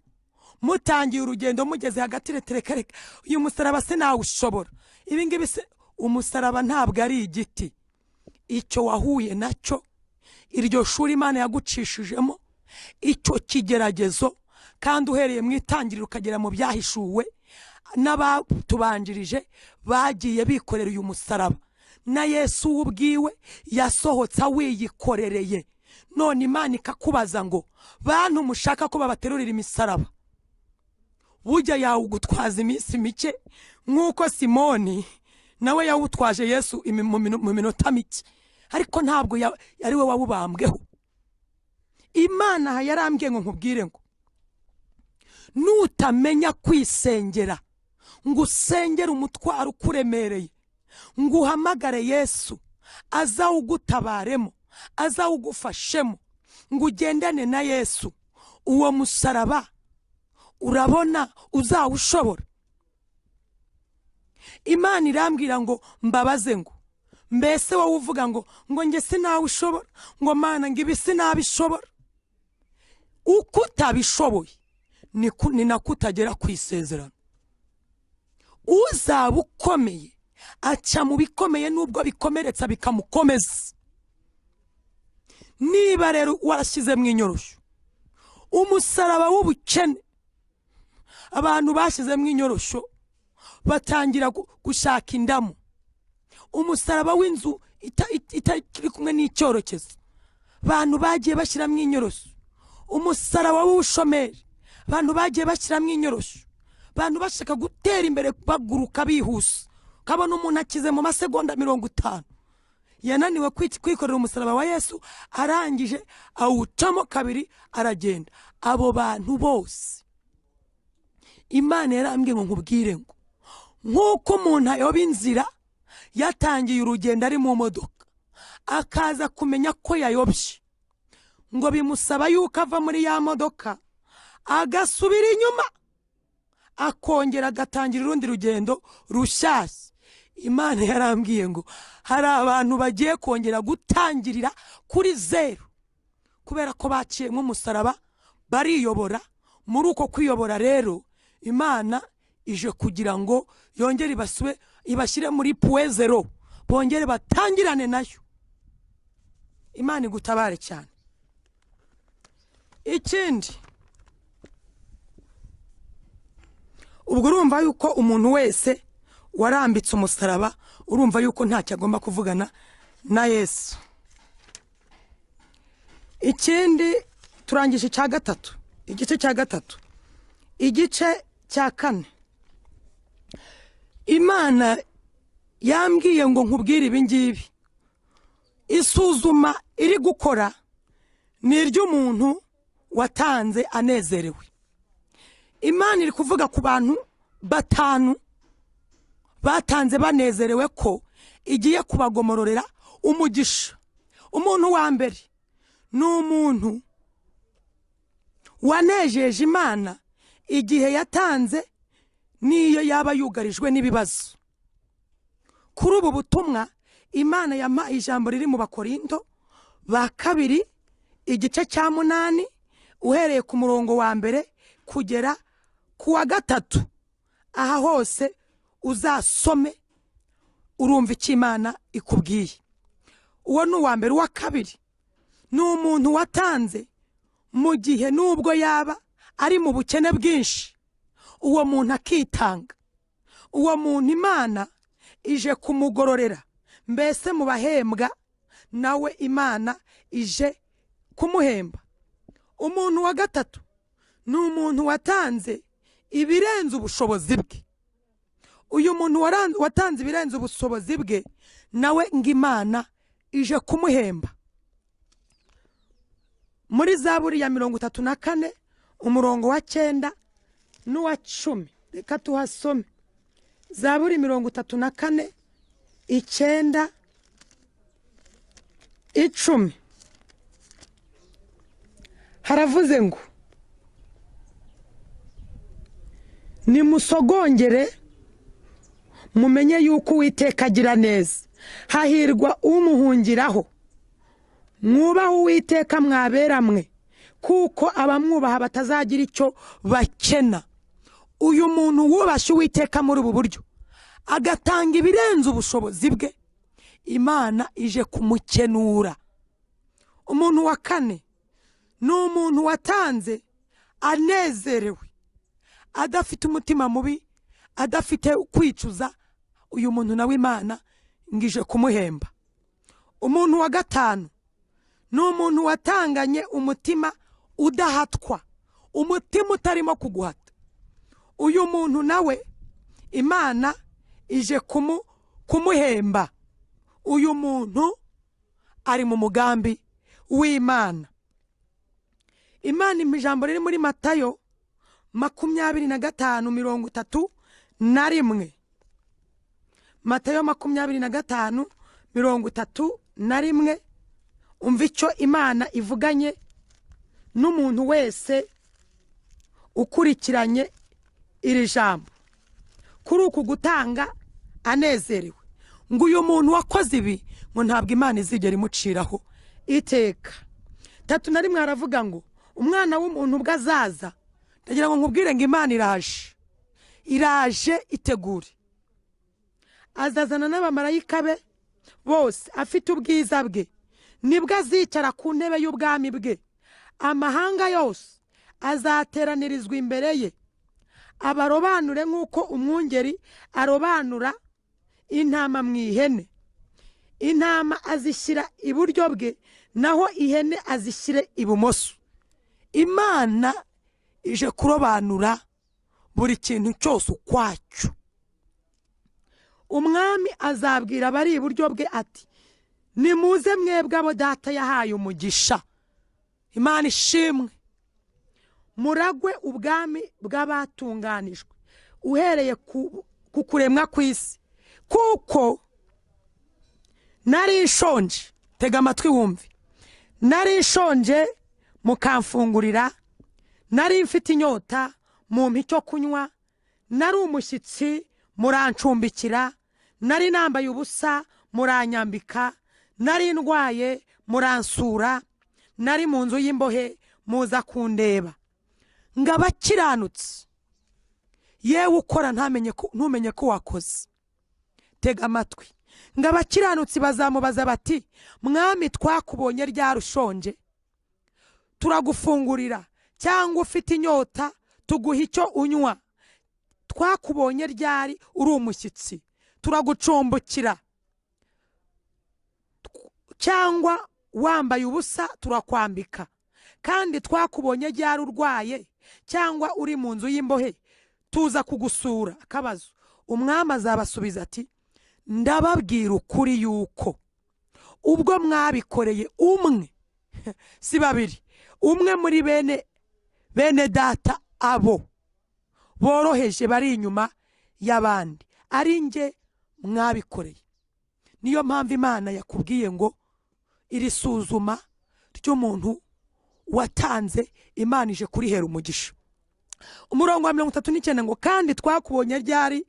mutangiye urugendo mugeze hagati, reka reka uyu musaraba se nawushobora. Ibi ngibi se, umusaraba ntabwo ari igiti. Icyo wahuye nacyo, iryo shuri Imana yagucishijemo, icyo kigeragezo, kandi uhereye mu itangiriro ukagera mu byahishuwe n'abatubanjirije bagiye bikorera uyu musaraba, na Yesu ubwiwe yasohotse awiyikorereye. None Imana ikakubaza ngo bantu mushaka ko babaterurira imisaraba, bujya yawugutwaza iminsi mike nk'uko Simoni nawe yawutwaje Yesu mu minota mike, ariko ntabwo ari we wawubambweho. Imana yarambwiye ngo nkubwire ngo nutamenya kwisengera, ngo usengere umutwaro ukuremereye, ngo uhamagare Yesu azawugutabaremo, azawugufashemo, ngo ugendane na Yesu, uwo musaraba urabona uzawushobora. Imana irambwira ngo mbabaze ngo mbese wowe uvuga ngo nge sinawushobora, ngo Mana ngo ibi sinabishobora. Uko utabishoboye ni nako utagera ku isezerano. Uzaba ukomeye aca mu bikomeye, nubwo bikomeretsa bikamukomeza. Niba rero warashyizemo inyoroshyo, umusaraba w'ubukene, abantu bashyizemo inyoroshyo batangira gushaka indamu, umusaraba w'inzu itari kumwe n'icyorekezo, abantu bagiye bashyiramo inyoroshyo, umusaraba w'ubushomeri, abantu bagiye bashyiramo inyoroshyo, abantu bashaka gutera imbere baguruka bihuse, ukabona umuntu akize mu masegonda 50, yananiwe kwikorera umusaraba wa Yesu, arangije awucamo kabiri aragenda. Abo bantu bose Imana yarambwiye ngo nkubwire ngo nk'uko umuntu ayoba inzira yatangiye urugendo ari mu modoka akaza kumenya ko yayobye, ngo bimusaba yuko ava muri ya modoka agasubira inyuma akongera agatangira urundi rugendo rushyashya. Imana yarambwiye ngo hari abantu bagiye kongera gutangirira kuri zeru kubera ko baciyemo umusaraba bariyobora. Muri uko kwiyobora rero Imana ije kugira ngo yongere ibashyire muri puwe zero, bongere batangirane nayo. Imana igutabare cyane. Ikindi, ubwo urumva yuko umuntu wese warambitse umusaraba, urumva yuko ntacyo agomba kuvugana na Yesu. Ikindi turangije icya gatatu, igice cya gatatu, igice cya kane. Imana yambwiye ngo nkubwire ibi ngibi. Isuzuma iri gukora ni iry'umuntu watanze anezerewe. Imana iri kuvuga ku bantu 5 batanze banezerewe ko igiye kubagomororera umugisha. Umuntu wa mbere ni umuntu wanejeje Imana igihe yatanze niyo yaba yugarijwe n'ibibazo. Kuri ubu butumwa Imana yampaye ijambo riri mu Bakorinto ba kabiri igice cya 8 uhereye ku murongo wa 1 kugera ku wa 3. Aha hose uzasome urumva icyo Imana ikubwiye. Uwo ni uwa mbere. Uwa kabiri ni umuntu watanze mu gihe nubwo yaba ari mu bukene bwinshi, uwo muntu akitanga. Uwo muntu Imana ije kumugororera, mbese mu bahembwa nawe Imana ije kumuhemba. Umuntu wa gatatu ni umuntu watanze ibirenze ubushobozi bwe. Uyu muntu watanze ibirenze ubushobozi bwe nawe ngo Imana ije kumuhemba. Muri Zaburi ya 34 umurongo wa 9 n'uwa 10, reka tuhasome. Zaburi 34 9 10 haravuze ngo nimusogongere mumenye yuko Uwiteka agira neza, hahirwa umuhungiraho. Mwubahe Uwiteka mwabera mwe, kuko abamwubaha batazagira icyo bakena. Uyu muntu wubashye Uwiteka muri ubu buryo agatanga ibirenze ubushobozi bwe, Imana ije kumukenura. Umuntu wa kane ni umuntu watanze anezerewe, adafite umutima mubi, adafite kwicuza. Uyu muntu nawe Imana ngije kumuhemba. Umuntu wa gatanu ni umuntu watanganye umutima udahatwa, umutima utarimo kuguhata. Uyu muntu nawe Imana ije kumuhemba. Uyu muntu ari mu mugambi w'Imana. Imana ijambo riri muri Matayo 25:31. Matayo 25:31. Umva icyo Imana ivuganye n'umuntu wese ukurikiranye iri jambo kuri uku gutanga anezerewe, ngo uyu muntu wakoze ibi ngo ntabwo Imana izigera imuciraho iteka. 31 aravuga ngo umwana w'umuntu ubwo azaza. Ndagira ngo nkubwire ngo Imana iraje, iraje itegure. Azazana n'abamarayika be bose afite ubwiza bwe, Nibwo azicara ku ntebe y'ubwami bwe, amahanga yose azateranirizwa imbere ye, abarobanure nk'uko umwungeri arobanura intama mu ihene. Intama azishyira iburyo bwe, naho ihene azishyire ibumoso. Imana ije kurobanura buri kintu cyose ukwacyo. Umwami azabwira abari iburyo bwe ati: nimuze mwebwe abo Data yahaye umugisha. Imana ishimwe. Muragwe ubwami bw'abatunganijwe uhereye ku kuremwa kw'isi, kuko nari nshonje. Tega amatwi wumve. Nari nshonje mukamfungurira, nari mfite inyota mumpa icyo kunywa, nari umushyitsi murancumbikira, nari nambaye ubusa muranyambika, nari ndwaye muransura, nari mu nzu y'imbohe muza kundeba. Ngo abakiranutse, yewe ukora ntumenye ko wakoze. Tega amatwi. Ngo abakiranutsi bazamubaza bati: Mwami, twakubonye ryari ushonje turagufungurira, cyangwa ufite inyota tuguha icyo unywa? Twakubonye ryari uri umushyitsi turagucumbukira, cyangwa wambaye ubusa turakwambika? Kandi twakubonye ryari urwaye cyangwa uri mu nzu y'imbohe tuza kugusura? Akabazo. Umwami azabasubiza ati: ndababwira ukuri yuko ubwo mwabikoreye umwe, si babiri, umwe muri bene data abo boroheje bari inyuma y'abandi, ari nge mwabikoreye. Niyo mpamvu Imana yakubwiye ngo iri suzuma ry'umuntu watanze, Imana ije kurihera umugisha. Umurongo wa 39 ngo: kandi twakubonye ryari?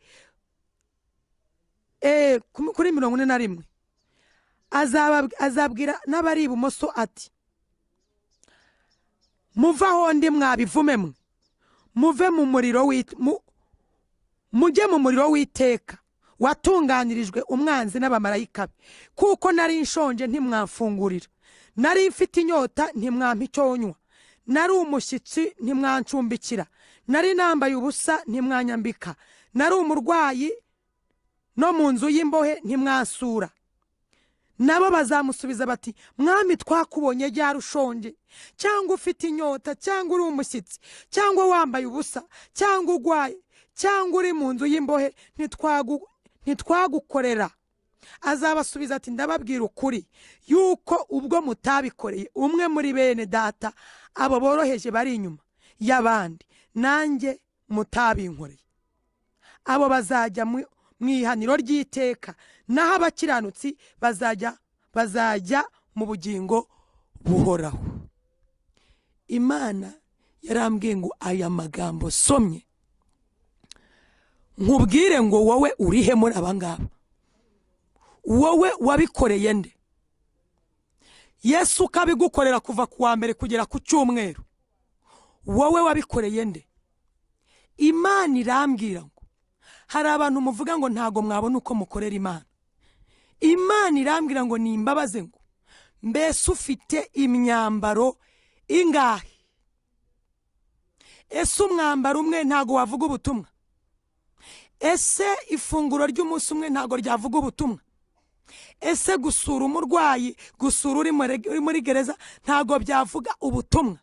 Kuri 41 azabwira n'abari ibumoso ati: muve aho ndi mwabivume mwe, muve mu muriro, mujye mu muriro w'iteka watunganirijwe umwanzi n'abamarayika be. Kuko nari nshonje ntimwamfungurira, nari mfite inyota ntimwampa icyo nywa, nari umushyitsi ntimwancumbikira, nari nambaye ubusa ntimwanyambika, nari umurwayi no mu nzu y'imbohe ntimwansura. Nabo bazamusubiza bati: Mwami, twakubonye ryari ushonje, cyangwa ufite inyota, cyangwa uri umushyitsi, cyangwa wambaye ubusa, cyangwa urwaye, cyangwa uri mu nzu y'imbohe, ntitwagukorera? Azabasubiza ati: ndababwira ukuri yuko ubwo mutabikoreye umwe muri bene data abo boroheje bari inyuma y'abandi, nanjye mutabinkoreye. Abo bazajya mu ihaniro ry'iteka, naho abakiranutsi bazajya mu bugingo buhoraho. Imana yarambwiye ngo aya magambo somye nkubwire ngo wowe urihe muri aba ngaba? Wowe wabikoreye nde? Yesu ukabigukorera kuva ku wa mbere kugera ku cyumweru, wowe wabikoreye nde? Imana irambwira ngo hari abantu muvuga ngo ntago mwabona uko mukorera Imana. Imana irambwira ngo nimbabaze ngo mbese ufite imyambaro ingahe? Ese umwambaro umwe ntago wavuga ubutumwa? Ese ifunguro ry'umunsi umwe ntago ryavuga ubutumwa? Ese gusura umurwayi, gusura uri muri gereza ntago byavuga ubutumwa?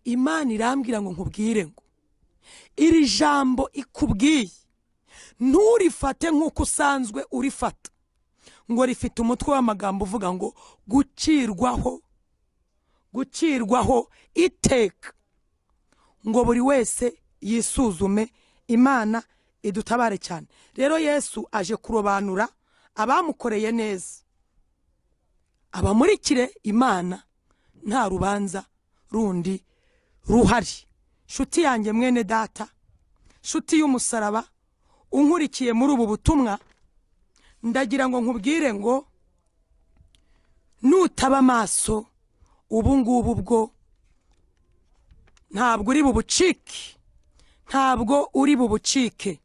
Imana irambwira ngo nkubwire ngo iri jambo ikubwiye nturifate nk'uko usanzwe urifata, ngo rifite umutwe w'amagambo uvuga ngo gucirwaho iteka, ngo buri wese yisuzume. Imana idutabare cyane. Rero Yesu aje kurobanura abamukoreye neza, abamurikire Imana, nta rubanza rundi ruhari. Shuti yanjye mwene data, shuti y'umusaraba unkurikiye muri ubu butumwa, ndagira ngo nkubwire ngo nutaba amaso ubu ngubu bwo ntabwo uri bubucike, ntabwo uri bubucike.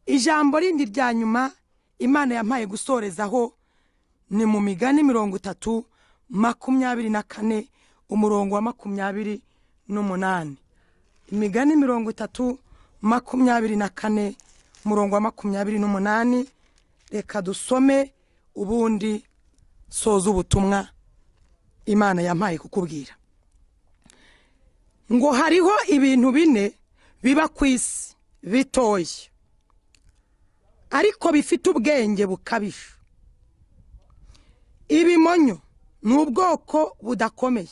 Ijambo rindi rya nyuma Imana yampaye gusorezaho Ni mu Migani 30:24, umurongo wa 28. Imigani 30:24, umurongo wa 28. Reka dusome ubundi soza ubutumwa Imana yampaye kukubwira. Ngo hariho ibintu bine biba ku isi bitoya, ariko bifite ubwenge bukabije. Ibimonyo ni ubwoko budakomeye,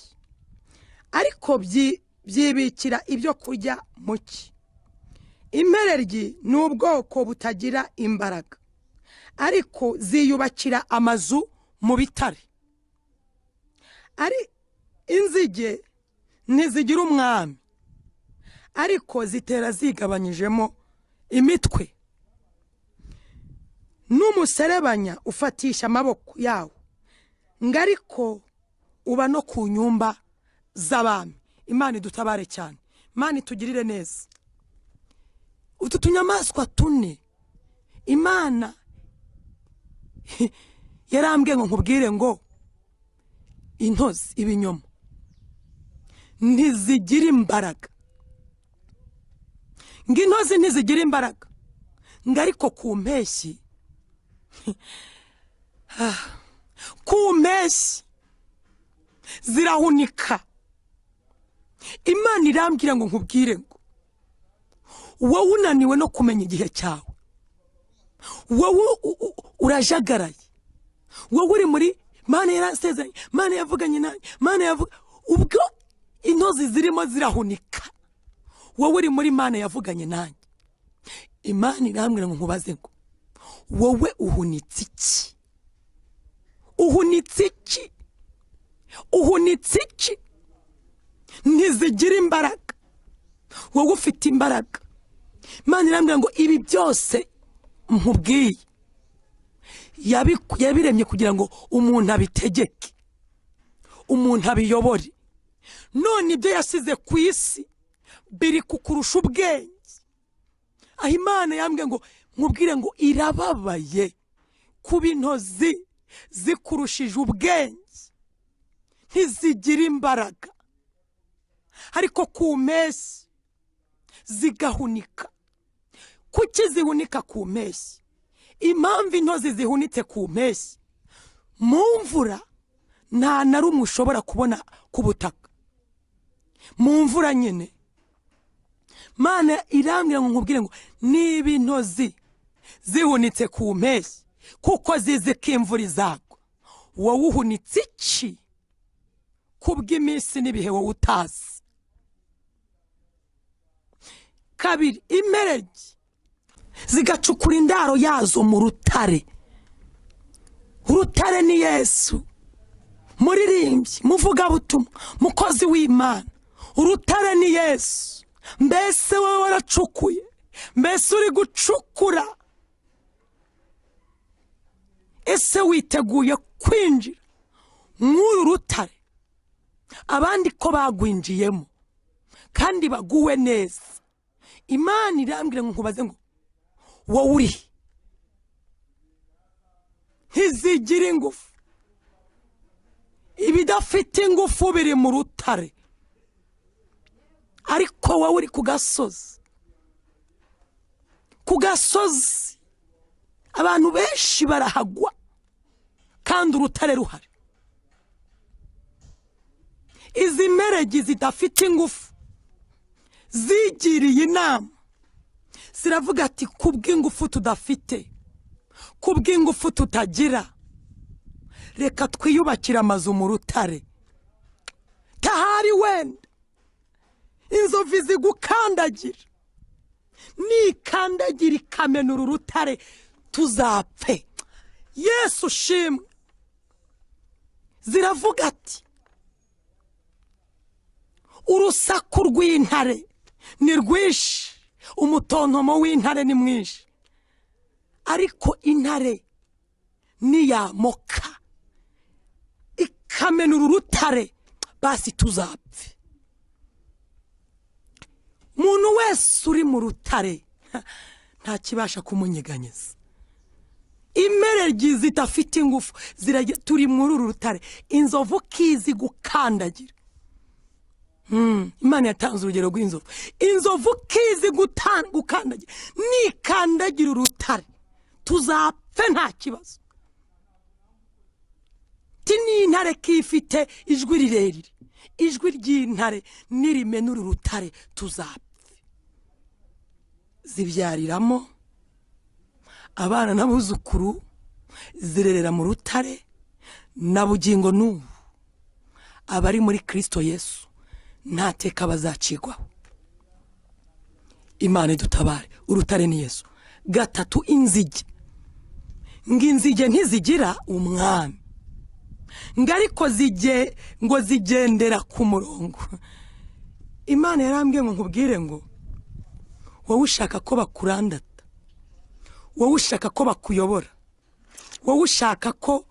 ariko byibikira ibyo kurya mu cyi. Impereryi ni ubwoko butagira imbaraga, ariko ziyubakira amazu mu bitare. Ari inzige ntizigira umwami, ariko zitera zigabanyijemo imitwe. N'umuserebanya ufatisha amaboko yawo, ngo ariko uba no ku nyumba z'abami. Imana idutabare cyane, Imana itugirire neza. Utu tunyamaswa tune Imana yarambwiye ngo nkubwire ngo intozi, ibinyoma ntizigira imbaraga, ngo intozi ntizigira imbaraga, ngo ariko ku mpeshyi, ku mpeshyi zirahunika. Imana irambwira ngo nkubwire ngo wowe unaniwe no kumenya igihe cyawe, wowe urajagaraye, wowe uri muri Mana yarasezeranye, Mana yavuganye nanjye, Mana yavuga, ubwo intozi zirimo zirahunika, wowe uri muri Mana yavuganye nanjye. Imana irambwira ngo nkubaze ngo wowe uhunitse iki? Uhunitse iki? Uhunitse iki? Ntizigira imbaraga, wowe ufite imbaraga. Imana irambwira ngo ibi byose nkubwiye yabiremye kugira ngo umuntu abitegeke, umuntu abiyobore. None ibyo yasize ku isi biri kukurusha ubwenge. Aho Imana yambwiye ngo nkubwire ngo irababaye kuba intozi zikurushije ubwenge, ntizigira imbaraga, ariko ku mpeshyi zigahunika. Kuki zihunika ku mpeshyi? Impamvu intozi zihunitse ku mpeshyi, mu mvura nta na rumwe ushobora kubona ku butaka, mu mvura nyine. Mana irambwira ngo nkubwire ngo niba intozi zihunitse ku mpeshyi kuko zizi ko imvura izagwa, wowe uhunitse iki kubw'iminsi n'ibihe wowe utazi? Kabiri, impereryi zigacukura indaro yazo mu rutare. Urutare ni Yesu, muririmbyi, muvugabutumwa, mukozi w'Imana. Urutare ni Yesu. Mbese wowe waracukuye? Mbese uri gucukura? Ese witeguye kwinjira mw'uru rutare abandi ko bagwinjiyemo kandi baguwe neza? Imana irambwira ngo nkubaze ngo wowe uri ntizigira ingufu. Ibidafite ingufu biri mu rutare, ariko wowe uri ku gasozi. Ku gasozi abantu benshi barahagwa kandi urutare ruhari. Izi mperegi zidafite ingufu zigiriye inama, ziravuga ati kubw'ingufu tudafite, kubw'ingufu tutagira, reka twiyubakire amazu mu rutare. Tahari wenda inzovu zigukandagira, nikandagira ikamenura urutare tuzapfe. Yesu ushimwe. Ziravuga ati urusaku rw'intare ni rwinshi, umutontomo w'intare ni mwinshi, ariko intare niyamoka ikamenura urutare basi tuzapfe. Umuntu wese uri mu rutare nta kibasha kumunyeganyeza. Imereryi zidafite ingufu turi muri uru rutare, inzovu kizi gukandagira. Imana yatanze urugero rw'inzovu. Inzovu kizi gukandagira, nikandagira urutare tuzapfe nta kibazo. Ti n'intare kifite ijwi rirerire, ijwi ry'intare nirimenura urutare tuzapfe. Zibyariramo abana n'abuzukuru, zirerera mu rutare na bugingo n'ubu. Abari muri Kristo Yesu nta teka bazacigwaho. Imana idutabare, urutare ni Yesu. Gatatu, inzige. Ngo inzige ntizigira umwami, ngo ariko ngo zigendera ku murongo. Imana yarambwiye ngo nkubwire ngo wowe ushaka ko bakurandata, wowe ushaka ko bakuyobora, wowe ushaka ko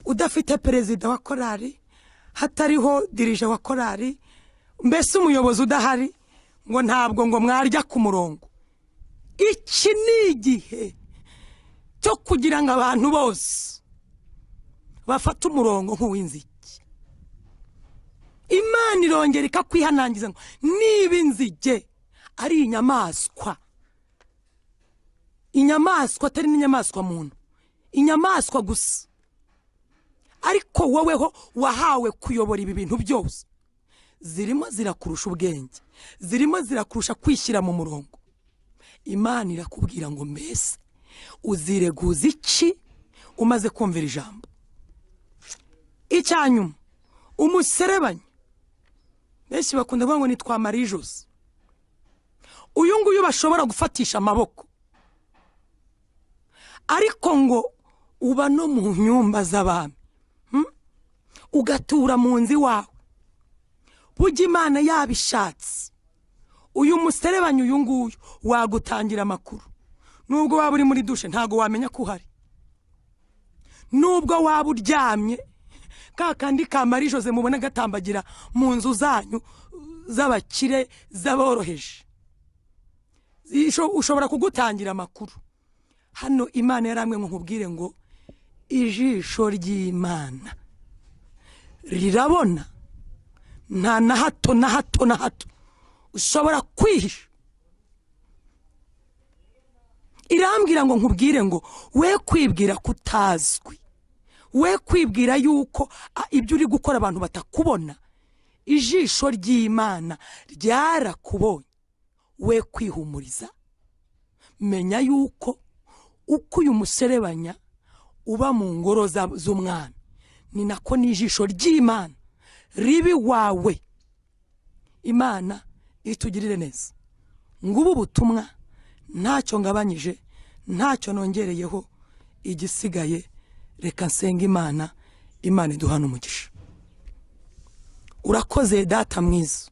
udafite perezida wa korari, hatariho dirije wa korari, mbese umuyobozi udahari, ngo ntabwo ngo mwarya ku murongo. Iki ni igihe cyo kugira ngo abantu bose bafate umurongo nk'uw'inzige. Imana irongera ikakwihanangiza ngo niba inzige ari inyamaswa, inyamaswa atari n'inyamaswa muntu, inyamaswa gusa, ariko woweho wahawe kuyobora ibi bintu byose, zirimo zirakurusha ubwenge, zirimo zirakurusha kwishyira mu murongo. Imana irakubwira ngo mbese uzireguza iki umaze kumvira ijambo? Icyanyuma, umuserebanya. Benshi bakunda kuvuga ngo nitwamara ijosi. Uyu nguyu bashobora gufatisha amaboko, ariko ngo uba no mu nyumba z'abami, ugatura mu nzu iwawe. Burya Imana yabishatse, uyu muserebanya uyu nguyu wagutangira amakuru. Nubwo waba uri muri dushe ntago wamenya ko uhari, nubwo waba uryamye ka kandi kamara ijosi mubona gatambagira mu nzu zanyu z'abakire z'aboroheje, ushobora kugutangira amakuru. Hano Imana yaramwe ngo nkubwire ngo ijisho ry'Imana rirabona, nta na hato na hato na hato ushobora kwihisha. Irambwira ngo nkubwire ngo we kwibwira kutazwi, we kwibwira yuko ibyo uri gukora abantu batakubona. Ijisho ry'Imana ryarakubonye. We kwihumuriza, menya yuko uko uyu muserebanya uba mu ngoro z'umwami, ni nako n'ijisho ry'Imana ribi wawe. Imana itugirire neza. Ngubu butumwa ntacyo ngabanyije, ntacyo nongereyeho, igisigaye reka nsenga Imana. Imana iduhana umugisha. Urakoze Data mwiza,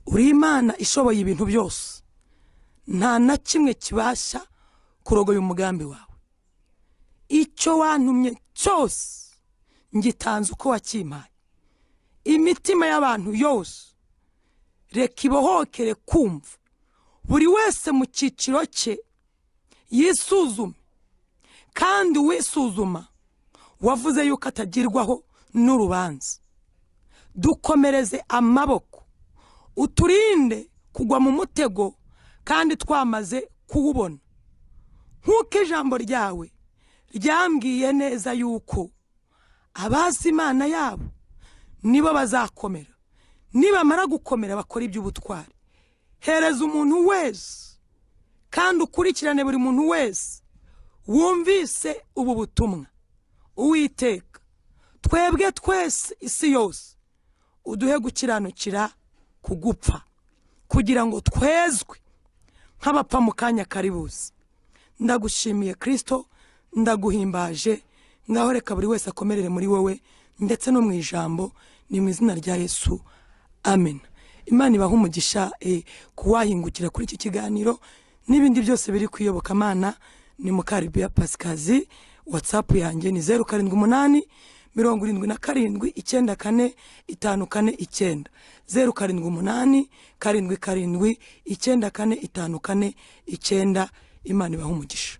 uri Imana ishoboye ibintu byose, nta na kimwe kibasha kurogoya umugambi wawe. Icyo wantumye cyose ngitanze uko wakimpaye. Imitima y'abantu yose reka ibohokere kumva, buri wese mu cyiciro cye yisuzume, kandi uwisuzuma wavuze yuko atagirwaho n'urubanza. Dukomereze amaboko, uturinde kugwa mu mutego kandi twamaze kuwubona, nk'uko ijambo ryawe ryambwiye neza yuko abazi Imana yabo nibo bazakomera, nibamara gukomera bakora iby'ubutwari. Hereza umuntu wese kandi ukurikirane buri muntu wese wumvise ubu butumwa. Uwiteka, twebwe twese isi yose uduhe gukiranukira kugupfa, kugira ngo twezwe nk'abapfa mu kanya kari buze. Ndagushimiye Kristo, ndaguhimbaje. Ngaho reka buri wese akomerere muri wowe ndetse no mu ijambo. Ni mu izina rya Yesu, amen. Imana ibahe umugisha kuwahingukira kuri iki kiganiro n'ibindi byose biri kwiyobokamana. Ni Mukaribiya Pasikazi. WhatsApp yanjye ni 078 77 94 549, 078 77 94 549. Imana ibahe umugisha.